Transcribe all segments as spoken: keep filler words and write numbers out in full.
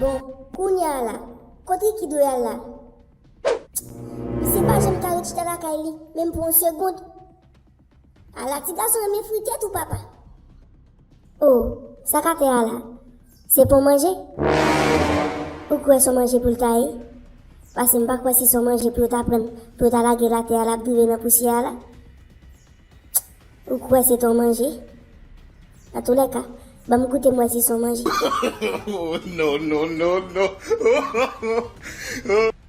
Bon, kounye a la, kot Ricky dwe al la? Misye pa janm ka ret chita lakay li, menm pou yon segond. Ala ti gason renmen frite tou papa. Oh, sa k atè a la? Se pon manje? Ou kwè se yon manje pou l ta ye? Paske m pa kwè si se yon manje pou yo ta pran, pou yo ta lage l atè a, l ap drive nan pousyè a la. Ou kwè se te yon manje? Antoulèka, ban m goute m wè si se yon manje. Oh, no, no, no, no.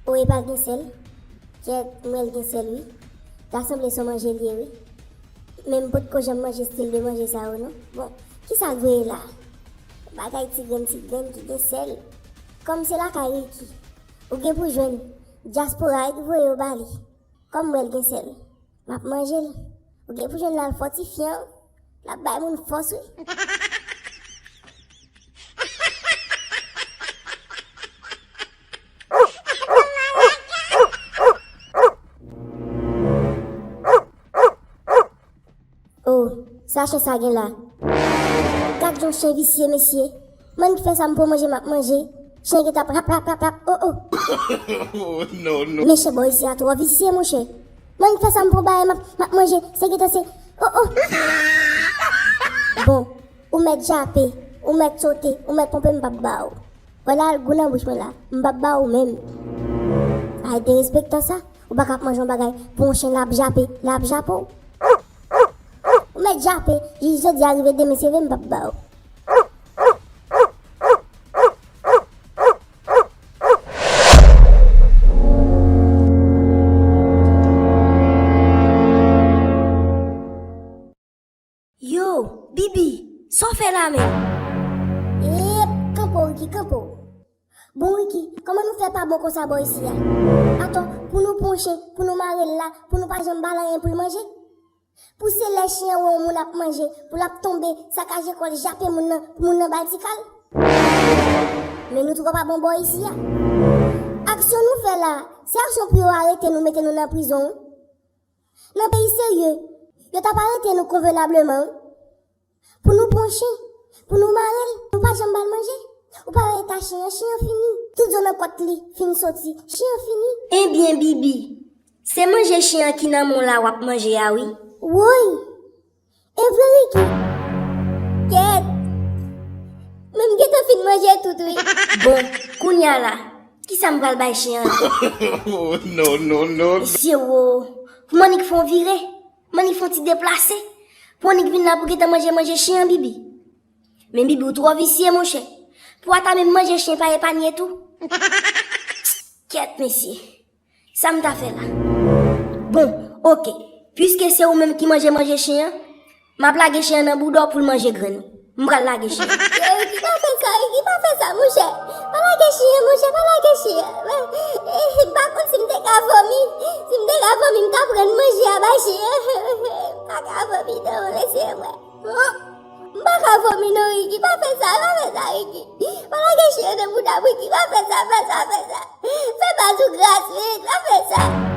Oh, e pa l gen sèl? Kèt, m wè l gen sèl, wi. Ta sanble se yon manje l ye, wi. Men m potko janm manje stil de manje sa yo, non. Bon, kisa l voye la? Bagay ti grenn, ti grenn ki gen sèl. Kòm se lakay Ricky, ou gen pou jwenn dyaspora ki voye yo ba li. Kòm m wè l gen sèl, m ap manje l. Ou gen pou jwenn l al fòtifyan, l ap bay moun fòs, wi. Oh, sa chen sa gen la? Gad yon chen visye, mesye. Mwen ki fè sa m pou manje, m ap manje. Chen gentan ap rap, rap, rap, rap. Oh, oh. Oh, no, no. Men chen bò isi a twò visye, monchè. Mwen ki fè sa m pou bagay, m ap, m ap manje. Se gentan se, oh, oh. Bon, ou mèt jape, ou mèt sote, ou mèt ponpe, m p ap ba w. Wè la al gou nan bouch mwen la, m p ap ba ou menm. Ay derespektan sa, ou pa ka ap manje yon bagay pou yon chen l ap jape, l ap jape w. Ou mèt jape, jis jodi a rive demen se vre m p ap ba ou. Yo, Bibi, sa w fè la menm? Eep, kanpe w, Ricky, kanpe w. Bon, Ricky, kòman nou fè pa bon konsa bò isi a? Atò, pou nou pran yon chen, pou nou mare l la, pou nou pa janm ba l anyen pou l manje? Pou se lè chen an wè yon moun ap manje, pou l ap tonbe, sakaje kò l, jape moun nan, pou moun nan ba l ti kal? Men nou twò pa bon bò isi a. Aksyon nou fè la, se aksyon pou yo arete nou, mete nou nan prizon, wi. Nan peyi serye, yo t ap arete nou konvenableman, wi. Pou nou pran chen, pou nou mare l, nou pa janm ba l manje. Ou pa wè eta chen an, chen an fini. Tout zo nan kòt li fin soti, chen an fini. Ebyen, Bibi, se manje chen an ki nan men w la w ap manje a, wi. Woy! E vre, Ricky? Kèt! Men m gentan fin manje tout, wi. Bon, kounye a la, kisa m pral bay chen an? Oh, no, no, no. Mesye wo, pou m annik fè yon vire, m annik fè yon ti deplase, pou annik vin la pou gentan manje, manje chen an, Bibi. Men Bibi, ou twò visye, monchè. Pou w ata menm manje chen pa epanye tou. Kèt, mesye. Sa m ta fè la? Bon, oke. Piske se ou menm ki manje manje chen an, m ap lage chen an nan bouda w pou l manje grenn ou. M pral lage chen an. Yo, Ricky, pa fè sa, Ricky, pa fè sa, monchè. Pa lage chen an, monchè, pa lage chen an. Eh, m pa konn si m te ka vomi. Si m te ka vomi, m t ap rann manje a bay chen an. M pa ka vomi, non, lese mwen. M pa ka vomi non, Ricky. Pa fè sa, pa fè sa, Ricky. Pa lage chen an nan bouda m, Ricky. Pa fè sa, pa fè sa, pa fè sa. Fè baz ou gras, Ricky. Pa fè sa.